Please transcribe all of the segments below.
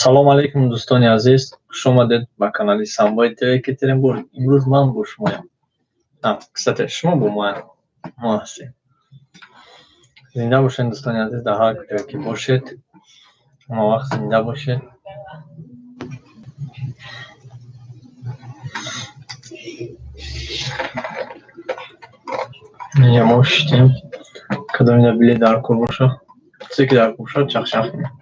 Салом алейкум, дӯстони азиз, хуш омадед ба канали Самбои ТВ Екатеринбург. Имрӯз ман бо шумоям. Кстати, шумо бо мо ҳастед. Зинда бошед, дӯстони азиз, дар ҳар куҷое ки бошед, ҳама вақт зинда бошед. Инҷа мо шиштем. Кадом ина билет дар кор боша? Чизе ки дар кор бошад, чахчах кунем.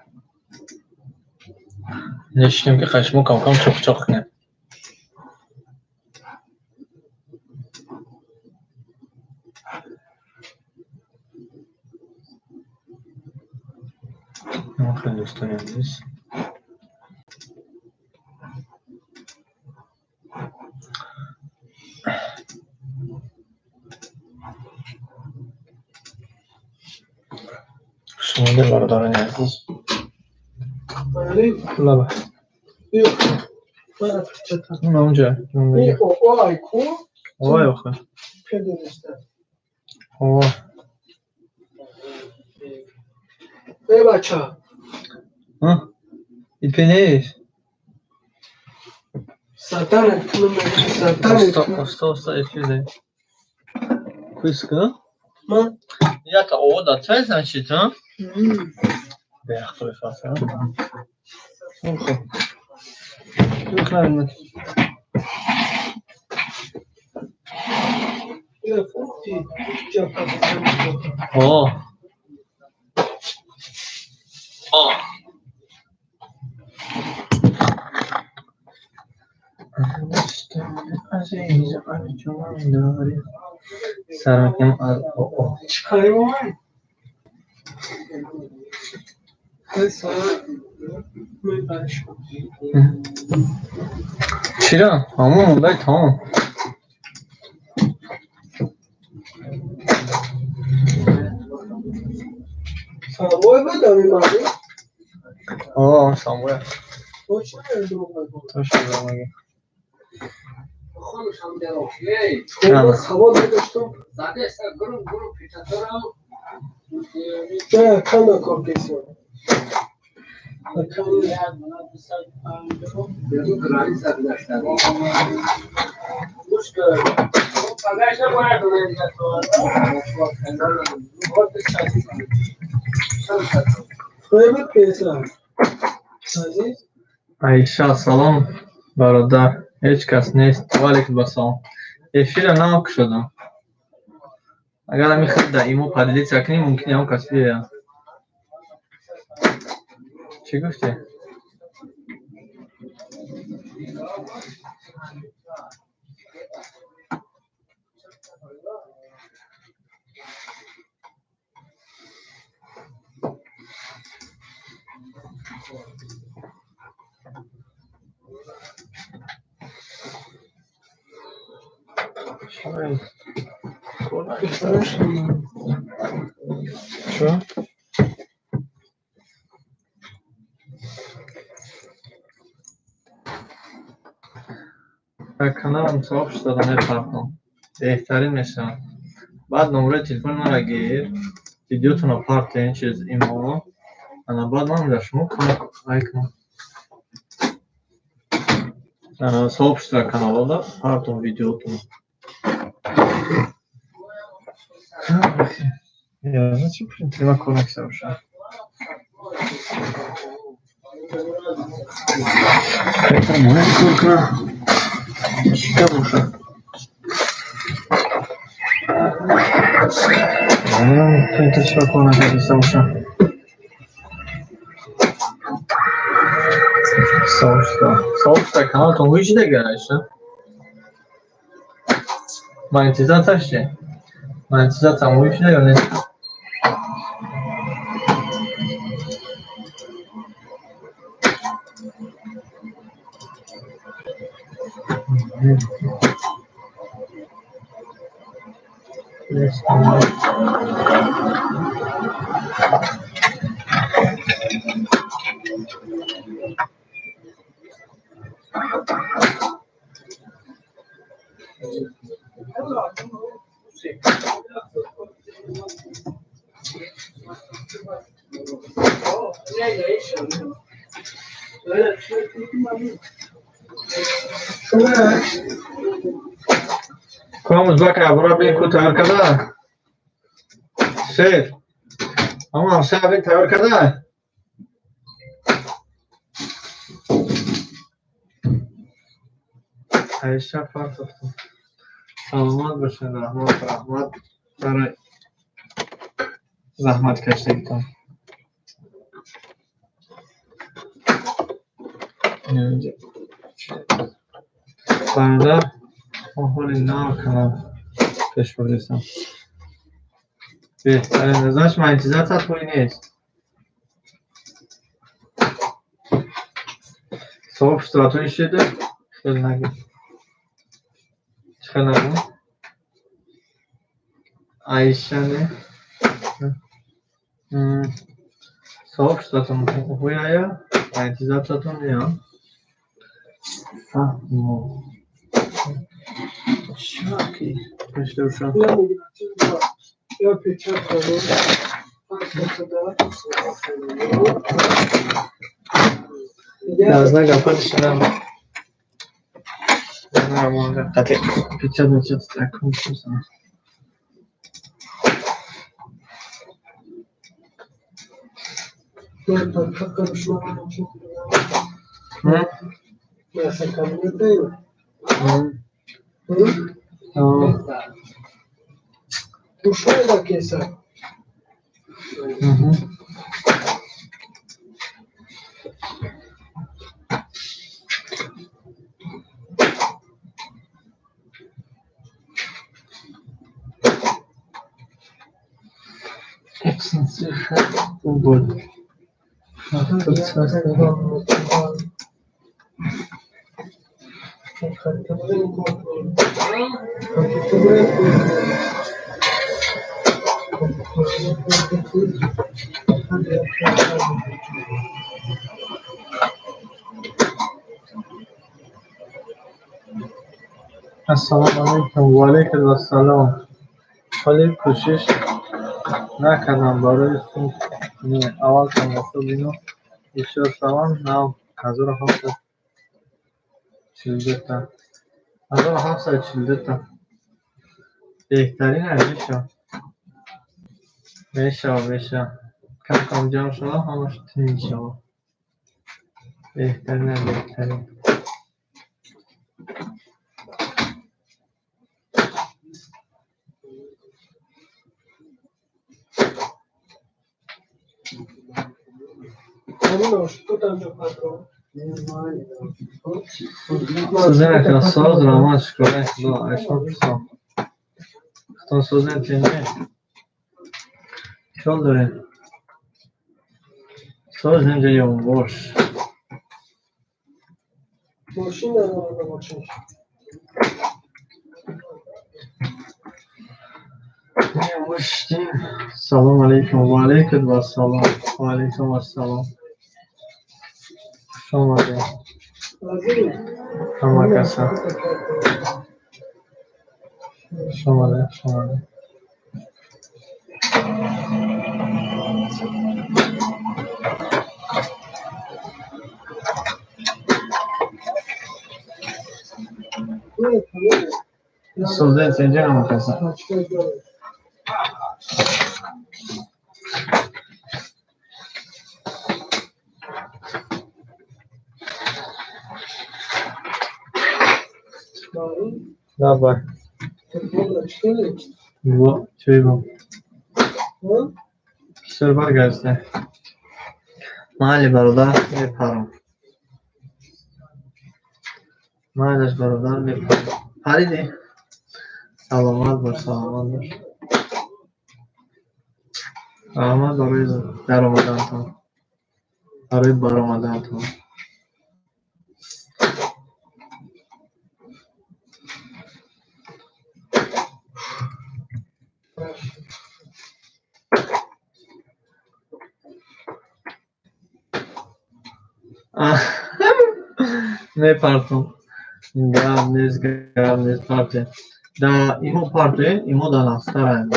Инҷа шиштем, ки қашмо кам-кам чоқ-чоқ кунем. Хеле, дӯстони азиз. Хуш омадед, бародарони азиз. Лаба. Унҷа. Ой, охе. О. Эй, бача. И пенеш. Сатана, сатана. Оста, оста, эфир. Куиска? Ма? Ята ода чай, значит, а? Бехтой фаса. Хуб. Бихарем. О. Азиз, арҷуман дорем. Сар мекунем аз о. Чӣ кори? Чира? Ҳамон мондай тамом. Самбой буд ами марди? О, самбой. Точно? Точно дурӯғ. Савол медоштам. Не, кана кор кесам. Аиша, салом, бародар. Ҳеҷ кас нест. Ва алейкум ассалом. Эфира нав кушодам. Агар ҳамин хел дар имо поделиться кунем, мумкин ягон кас биёяд. Чӣ гуфтӣ? Чё? Дар каналам сообщество мепартом. Беҳтарин мешавад. Баъд номерои телефони маро гир, видеотонро партен через имо. Ана баъд ман дар шумо кӯмак кунам. Сообщество каналода партом видеотонро. Зачем принтер кор накиста бошад? Принтер мояд кор кунад. Чита бошад? Принтер чиро кор накардиста бошад? Сообщество. Сообщество каналтон ҳуй шида Аиша? Монетизатсия чи? Монетизатсия ҳуй шида ё не? Комуз бака бура бин ку тайёр карда? Шеф. Ама ҳамсоя бин тайёр карда? Аиша партофтам. Саломат бошед, раҳмат, раҳмат барои заҳмат кашидагитон. Бародар, мо ҳоли нав канал пеш бурдистам. Беҳтарин, значит, монетизатсия твой нест. Сообщество ту ишида? Хел нагӯ. Чӣ хел нагӯ? Аиша не? Сообществотон ҳуяя, монетизатсиятон не, а? Фаҳмо. Чаки пешдошам. Я печатаю. Должна гапа нишинам. Қати печат мечат такун чизам. Ушел кеса. Буд. Ассалому алайкум ва алайкум ассалом. Ҳоле кӯшиш накардам барои сум не, аввал тамошо бино бисёр шавам нав 1742 та. 1742 та. Беҳтарин мешавад. Мешавад, мешавад. Кам кам ҷамъ шавад, ҳамаш тин мешавад. Беҳтарин, беҳтарин. Сузен соз роман шукронаи Худо, айшон пурсам. Худон созен тинҷе? Чол дорем? Соз инҷа ёнбош. Мошин надорад бошад. Салом алейкум ва алейкум ассалом. Ва алейкум ассалом. Хуш омадед. Ҳама каса. Хуш омадед, хуш омадед. Созен тинҷе ҳама каса. Давай. Во, чӣ бо? Бисёр баргашта. Майли, бародар, мепарам. Майлаш, бародар, мепарам. Паридӣ? Саломат бош, саломат бош. Раҳмат барои даромадантон. Барои баромадантон. Мепартом. Гап нест, гап нест, парте. Да имо парте, имо да настараем.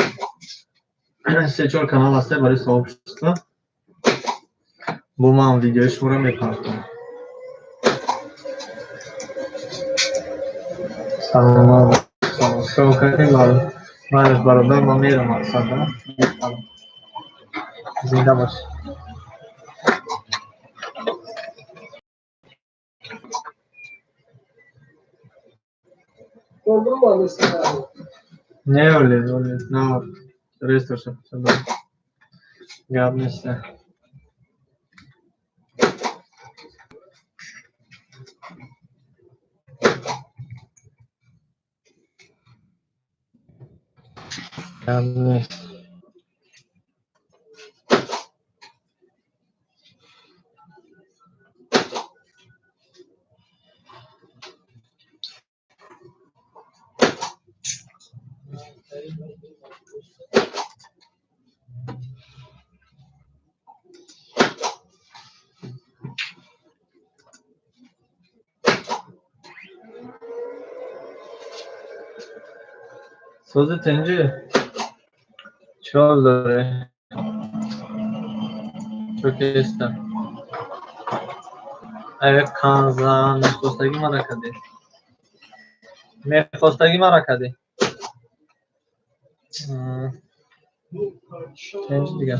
Се чор канал ҳасте барои сообщество. Бо ман видеои шуморо мепартом. Саломат. Салом кардем, манаш бародар, ман мерам мақсад, зинда бош. Не, оле, оле, на, рестоша, гап нест. Гап нест. Сози тинҷи чӣ ҳол дорӣ? Чо кеста? Ая канзан мехостагӣ мара кадӣ? Мехостагӣ мара кадӣ? Тинҷ дига.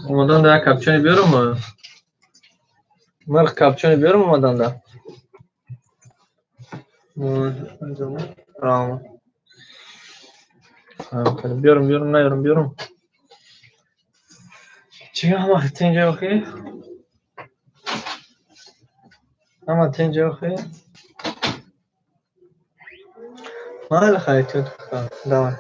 Омадан да як капчони биёрам? Мирх капчони биёрам омадан да? Биёрам, биёрам, наёрам, биёрам. Чӣ ҳама тинҷа охи? Ҳама тинҷа охи? Майли, хай, тёт, давай.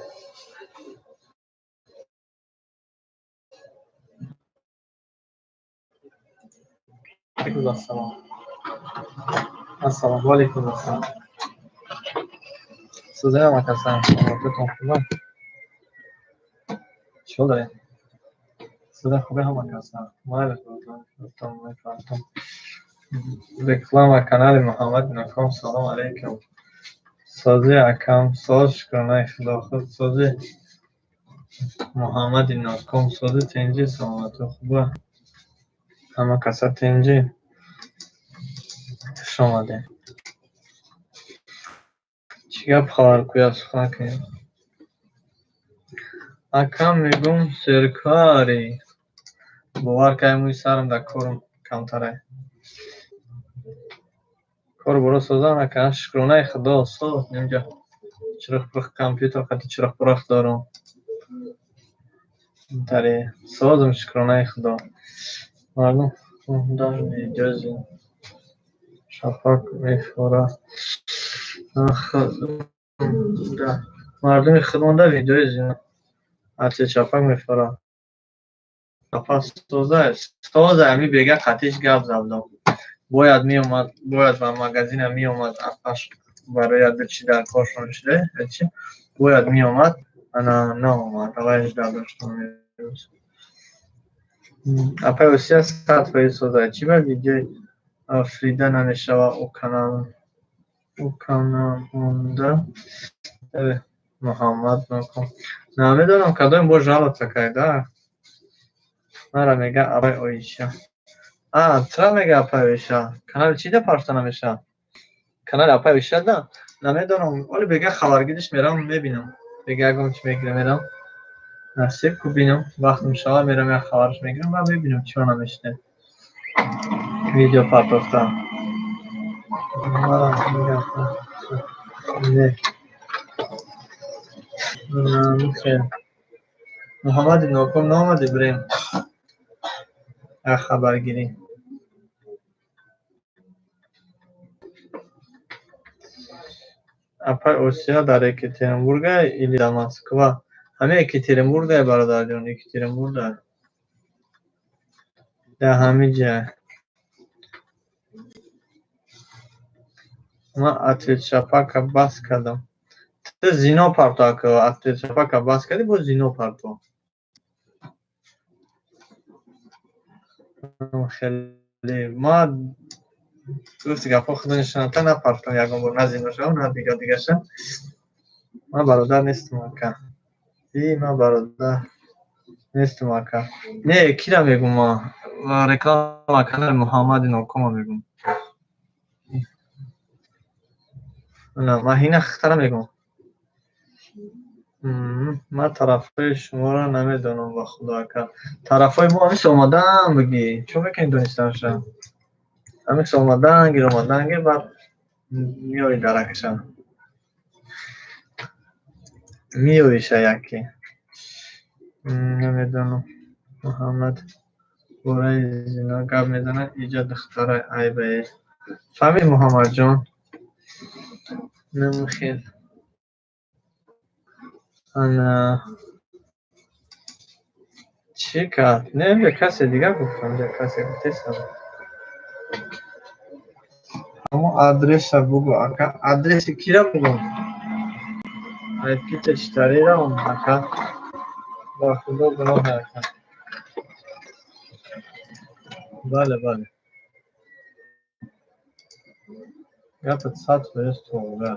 Алейкум ассалом. Ассалому алейкум ассалом. Сузана макасан, саломататон хуба? Чӣ ҳол доред? Сузан хубе ҳама касан. Майли, мефаҳмам. Реклама канали Муҳаммад Ноком. Салом алейкум. Сози акам, соз, шукронаи Худо, худ сози. Муҳаммади Ноком, сози, тинҷи, саломату хуба? Ҳама каса тинҷи? Хуш омадед. Чӣ гап, хабаркӯя, сухан кунем? Акам, мегум, серкарӣ. Бовар кай, мӯи сарам дар корам камтарай. Кор боро созам, ака, шукронаи Худо, соз, инҷа чирх-пирх компютер қати чирх-пирх дорам. Тари созам, шукронаи Худо. Мардум дар видеози шафақ мефора. Мардуми худмонда видеои зина ати чапак мефора. Апа соза, соза, ами бега қатиш гап задам. Бояд меомад, бояд ба магазина меомад, апаш барои яду чи дар коршон шуда, чи бояд меомад, ана наомад, авайш дар доштам. Апай Осия 100% соза, чи ба видеои Фрида намешава ӯ канал, ӯ каналонда Муҳаммад Ноком. Намедонам, кадом бо жалоба карда. Мара мега апай Оиша. А, тра мега апай Оиша. Канали чи да парта намеша? Канали апай Оиша да? Намедонам. Оли бега хабаргириш мерам, мебинам. Бега ягон чи мегирам, мерам. Насиб ку бинам. Вақт мешава, мерам, як хабарш мегирам ва мебинам чиро намешне. Видео партофта. Мара мега. Не. Хел. Муҳаммади Ноком наомадӣ, бирем. Як хабаргирӣ. Апай Осия дар Екатеринбурга или дар Москва? Ҳами Екатеринбурга, бародарҷон, Екатеринбурга. Дар ҳами ҷай. Ман ответ шапака бас кардам. Ту зино парто, ака, ответ шапака бас кардӣ, боз зино парто. Хеле ма гуфти гапҳо худо нишоната напартом ягон бор, на зино шавам, на дига дигаша. Ман бародар нестам, ака. И ман бародар. Нестум, ака. Не, кира мегум ма? Реклама канали Муҳаммади Нокома мегум. На, Маҳина хтара мегум. Ман тарафҳои шуморо намедонам, ба худо, ака. Тарафҳои мо ҳамис омадан бигӣ. Чо мекунӣ донистанаша? Ҳамис омадан гир, омадан гир, баъд меои даракша. Меоиша яке. Намедонам. Муҳаммад бораи зино гап мезанад, иҷа духтара айбае. Фаҳмид, Муҳаммадҷон? Намхел. Ана чӣ кард? Не, инҷа касе дигар гуфт, инҷа касе гуфтеста. Ҳамон адреса бугӯ, ака. Адреси кира бугӯм? Ай Питер читарирам, ака. Ба худо, гуноҳе, ака. Бале, бале. Гапат 100% тоғра.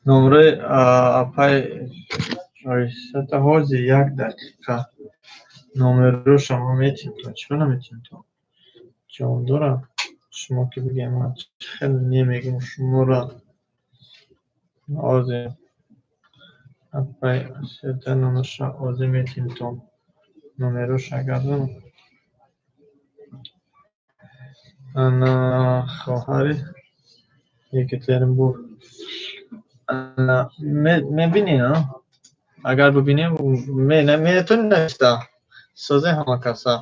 Номраи апай Оисата ҳозир, як дақиқа. Номероша ма метиҳем то. Чиро наметиҳем то? Ҷавоб дорад? Шумо ки бигем, ман хеле немегум шуморо. Ҳозир апай Осията номерша ҳозир метиҳем то. Номероша гап занам. Ана хоҳари Екатеринбург. Ана мебинӣ, а? Агар бибинем, метавонӣ нависта. Созем ҳама каса.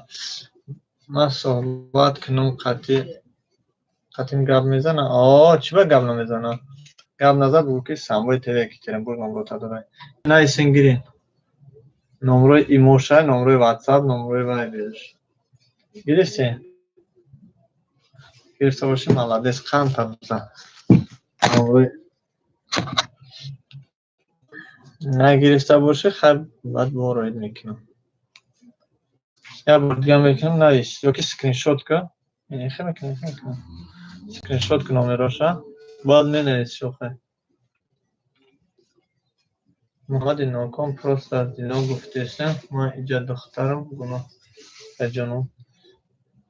Ман суҳбат кунам қатъи қатъин гап мезана? О, чӣ ба гап намезана? Гап назад, бугӯ ки Самбои ТВ Екатеринбург номрота дорад. Нависен, гирин. Номрои имоша, номрои WhatsApp, номрои Viber. Гирифтем? Гирифта бошӣ, молодец, қанд табзан. Номрои нагирифта бошӣ, хайр, баъд бо роид мекунам. Як бор дига мекунам, навис ёки скриншот кун. Хе мекунам, хе мекунам. Скриншот кун номероша, баъд менависӣ охир. Муҳаммади Ноком просто аз зино гуфтесем, ман иҷа духтарам гуноҳ ҷонум.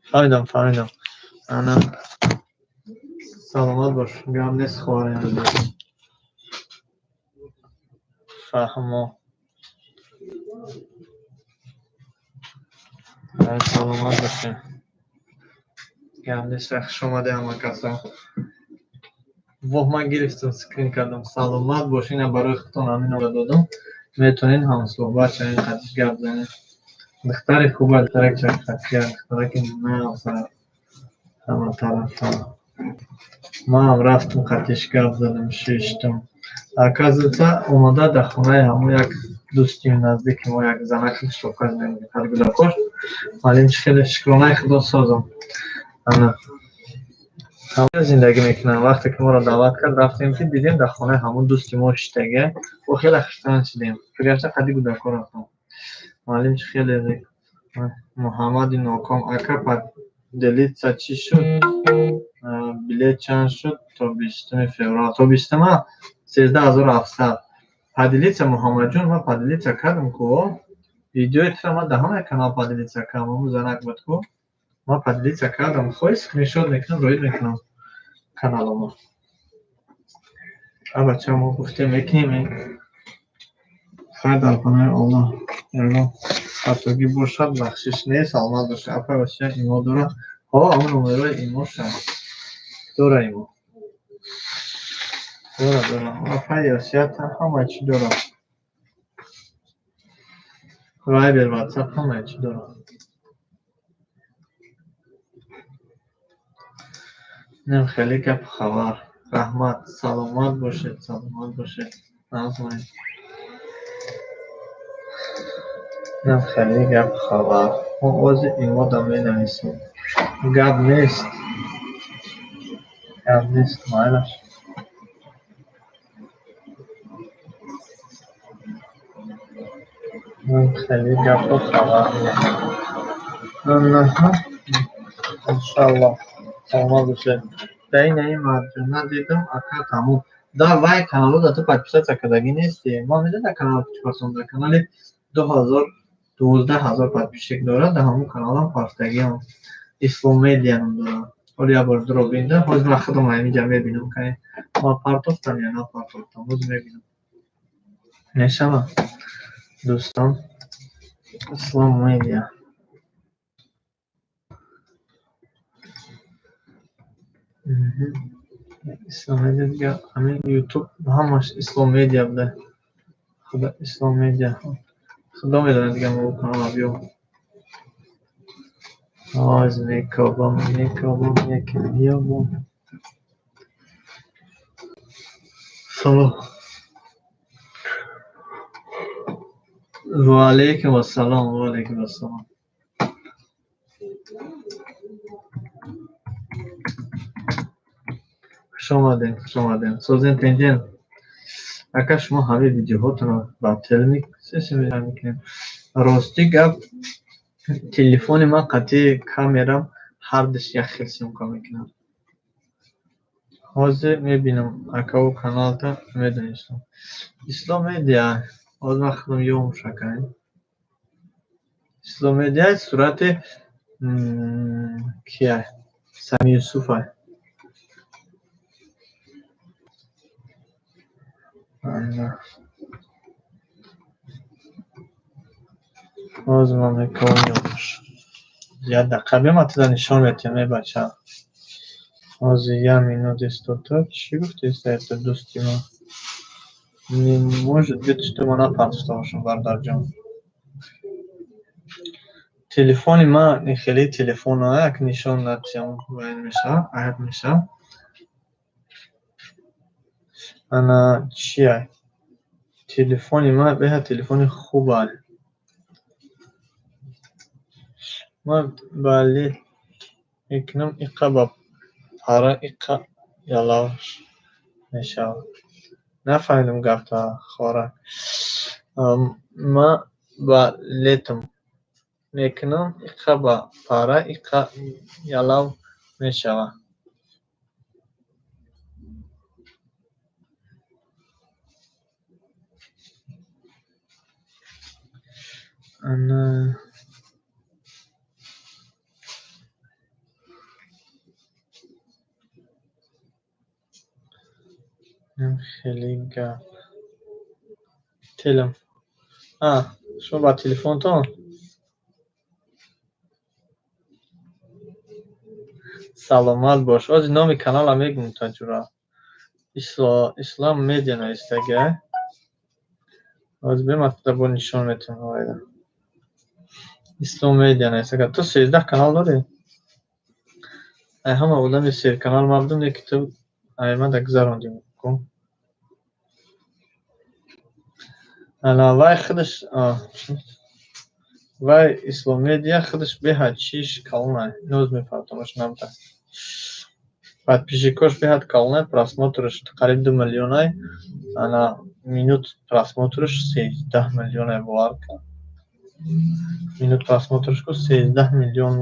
Фаҳмидам, фаҳмидам. Ана саломат бош, гап нест, хоҳари азиз. Фаҳмо. Саломат бошед. Гап нест, хуш омадед ҳама каса. Воҳ, ман гирифтам, скрин кардам. Саломат бош, ина барои худтон ҳамин номро додам. Метавонед ҳамсуҳбат шавед, қатиш гап занед. Духтари хуба, духтарак чаққатия, духтараки нағз ҳама тарафа. Манам рафтам, қатиш гап задам, шиштам. Оказывается, омада дар хонаи ҳамон як дӯсти наздики мо, як занаки шока зиндагӣ гудакош. Маълим, чи хеле шукронаи худо созам. Ана ҳамон зиндагӣ мекунам. Вақте ки моро даъват кард, рафтем, ки дидем, дар хонаи ҳамон дӯсти мо шиштага. Мо хеле хурсанд шудем. Гашта қади гудако рафтам. Маълим, чи хеле Муҳаммади Ноком, ака, поделиться чӣ шуд? Билет чанд шуд то 20-уми феврал? То 20-ума 13 700. Поделиться, Муҳаммадҷон, ман поделиться кардам ку. Видеои туро ман дар ҳамаи канал поделиться кардам. Ҳамун занак буд ку. Ман поделиться кардам. Хоҳӣ, скриншот мекунам, роид мекунам каналомо. А бача, мо гуфтем, мекунем. Хайр, дар паноҳи Аллоҳ. Ягон хатогӣ бошад, бахшиш нест, саломат бошед. Апай Осия имо дорад? Ҳо, ҳамон номерои имоша. Дора имо. Дора, дора. Апай Осията ҳамаи чӣ дорад. Вайбер, WhatsApp, ҳамаи чӣ дорад. Инам хеле гапу хабар. Раҳмат, саломат бошед, саломат бошед. Нағз. Инам хеле гапу хабар. Мо ози имода менависем. Гап нест. Гап нест, майлаш. Инам хеле гапу хабар. Анаҳа. Иншаллоҳ. Саломат бошед. Дар ин ин марҷона дидам, ака, тамом. Да, вай каналҳо да ту подписаться кардагӣ нести. Ман медонам, дар канал чӣ партом, дар канали 2012 ҳазор подписчик дорад, дар ҳамон каналам партагиам. Ислом Медиа ном дорад. Ҳоло як бор дуро бинда, ҳозир ман худам ҳаминҷа мебинам, ки ман партофтам ё напартофтам, ҳозир мебинам. Мешавад, дӯстон. Ислом Медиа. Ислом Медиа, дига ҳамин Ютуб ҳамаш Ислом Медиа буда. Худо, Ислом Медиа. Худо медонад, дига мо канала биём. Ҳозир мекобам, мекобам, яке меёбам. Салом. Ва алайкум ассалом, ва алайкум ассалом. Хуш омадем, хуш омадем. Созен, тинҷен? Ака, шумо ҳамаи видеоҳотонро ба телемик мекунед. Рости гап, телефони ман қатъи камерам ҳардуш як хел съёмка мекунад. Ҳозир мебинам, акаву каналта медонистам. Ислом Медиа, ҳозир ман худам ёмуш, ака. Ислом Медиа сурати кия? Сами Юсуфа. Ана. Ҳозир ман мекунам ёмуш. Як дақиқа биё, ман туда нишон метиҳам, эй бача. Ҳозир як минут истота. Чӣ гуфтеста это дӯсти ман? Не может быть, что ман напартофта бошам, бародарҷон. Телефони ман хеле телефон як нишон натиҳам, вайн мешавад, айб мешавад. Ана чия? Телефони ман беҳад телефони хуб. Ман балет мекунам, иқа ба пара, иқа ялавш мешавад. Нафаҳмидам гапта, хорак. Ман балетм мекунам, иқа ба пара, иқа ялав мешавад. Ана, хеле гап. Телем. А, шумо ба телефонтон? Саломат бош. Ҳозир номи каналам мегӯм та, ҷура. Ислом Медиа навистагиа. Ҳозир биё, ман туда бо нишон метиҳам. Ислом Медиа навистага. Ту 13 канал дорӣ? Ай ҳама одами серканал ман будам, леки ту ай ман да гузарондӣ. Ана вай худаш, вай Ислом Медиа худаш беҳад чиш калонай. Ноз мепартомаш набуда. Подписчикош беҳад калонай, просмотраш қариб 2 миллионай. Ана минут просмотраш 13 миллионай, бовар кун. Минут просмотраш ку 13 миллион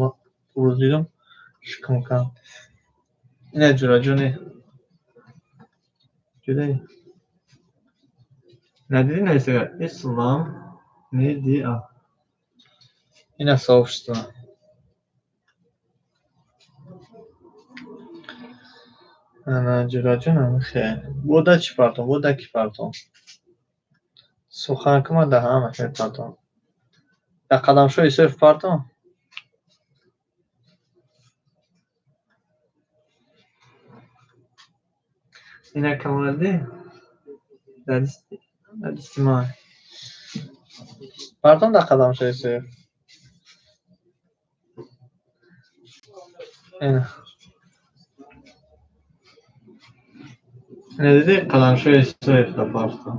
рӯз дидам, шукм кардам. Ина, ҷураҷони. Ҷудаи? Надидӣ навистага? Ислом Медиа. Ина сообщество. Ана, ҷураҷон, хел. Бо да чӣ партом, бо да кӣ партом? Сухан ку, ман да ҳамаш мепартом. Дар Қадамшоҳ Исоев партом? Ина Камолиддин? Дар дасти ман. Партом дар Қадамшоҳ Исоев? Ина. Ина дидӣ, Қадамшоҳ Исоев да партом.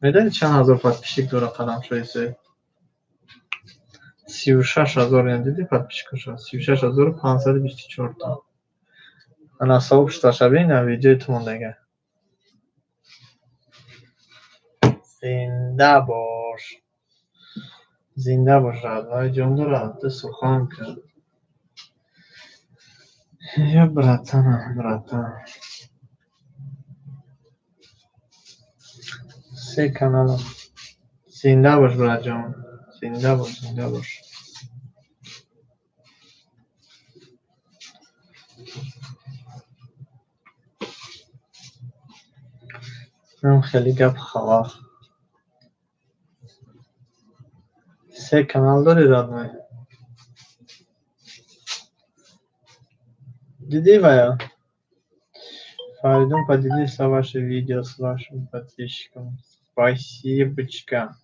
Медонӣ, чанд ҳазор подписчик дорад Қадамшоҳ Исоев? 36 ҳазор. Ина дидӣ подписчикоша? 36 524 та. Ана сообществоша бин, видеои ту мондага. Зинда бош. Зинда бош, родной, ҷон дорад, ту сухан кун. Я братан, братан. Се каналам. Зинда бош, братҷон. Зинда бош, зинда бош. Ам хеле гап хабар. Се канал дорӣ, родной? Дидӣ вая? Фаридун поделился ваше видео с вашим подписчиком. Спасибочка.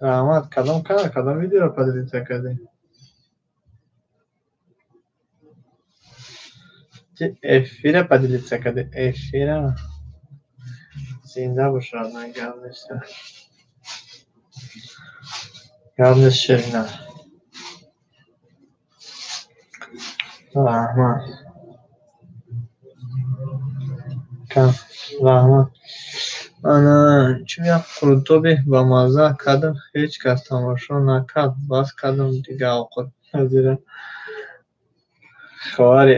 Раҳмат. Кадом канал, кадом видеоро поделиться кардӣ? Ти эфира поделиться кардӣ? Эфира? Зинда бош, родной, гап нест. Гап нест, Ширина. Раҳмат. Раҳмат. Ана чун як қурутоби бамазза кардам, ҳеҷ кас тамошо накард, бас кардам дига овқат. Назира хоҳари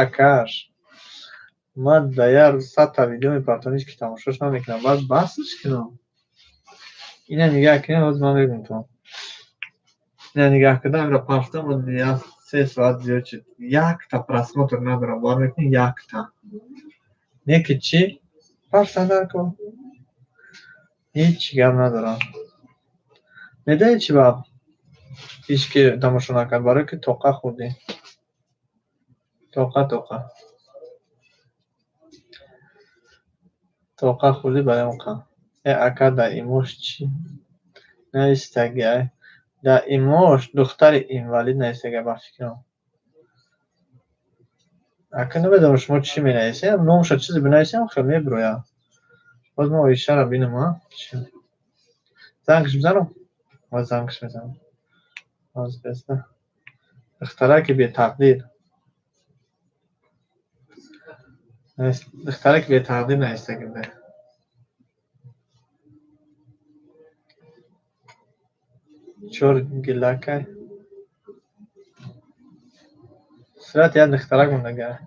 акааш. Ман дар як рӯз 100-та видео мепартом, ҳеҷ ки тамошош намекунад. Баъд басш кунам. Ина нигаҳ кунед, ҳозир ман мегӯм то. Ина нигаҳ кардам, инро партам, 3 соат зиёд шуд. Якта просмотр надорам, бовар мекунӣ, якта. Не ки чӣ? Партан дар кор. Ҳеҷ гап надорам. Медонӣ чӣ ба ҳеҷ ки тамошо накард? Барое ки тоқа хӯрдӣ. Тоқа, тоқа. Тоқа хӯрдӣ, барои он қа. Э, ака, дар имош чӣ навистагиай? Дар имош духтари инвалид навистагиай, ба фикрам. Ака, намедонам, шумо чӣ менависед, номаша чизе бинависем, хел мебирояд. Боз ман Оишаро бинам, а? Зангш бизанам? Боз зангш мезанам. Ҳозир беста. Духтараки бетақдир. Духтараки бетақдир навистагӣ буда. Чор гилакай. Сурати як духтарак мондагиай.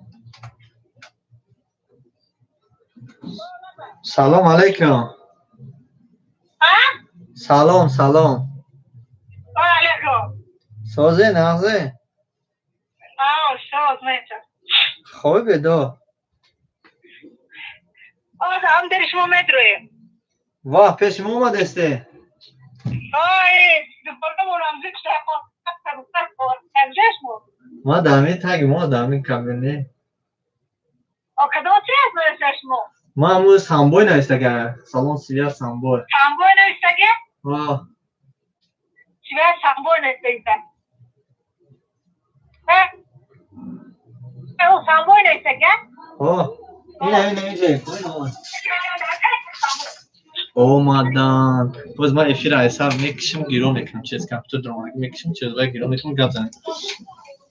Салом алейкум. Салом, салом. Созе, нағзе? Хоби, бедор? Ва, пеши мо омадесте? Ма дар ҳамин таги мо, дар ҳамин кабинет. Ма ҳамун Самбой навистагиам. Салон связь Самбой. Самбой навистагиам? О. Связь Самбой навистагиам. Самбой навистагиам? О. Ина, ина, инҷа. Омаданд. Боз ман эфира айсар мекишам, гиро мекунам, через компютер даромадагӣ мекишам, через вай гиро мекунам, гап занем.